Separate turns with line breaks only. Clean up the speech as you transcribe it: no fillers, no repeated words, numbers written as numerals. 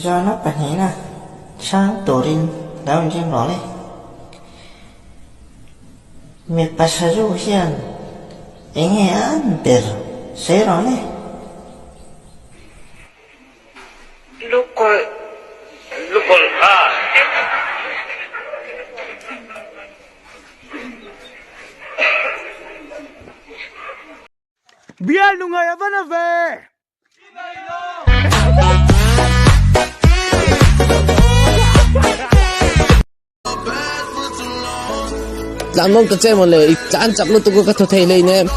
Zawhna pahnihna chhang turin lo inring rawh le. Mipa sazu hian enge a an ber sawi rawh le.
Lukawlh. Lukawlh kha.
Bial nungai a va na ve.
Tlan mawng ta che maw le, i tlan chak lutuk a ka thaw thei hlei nem.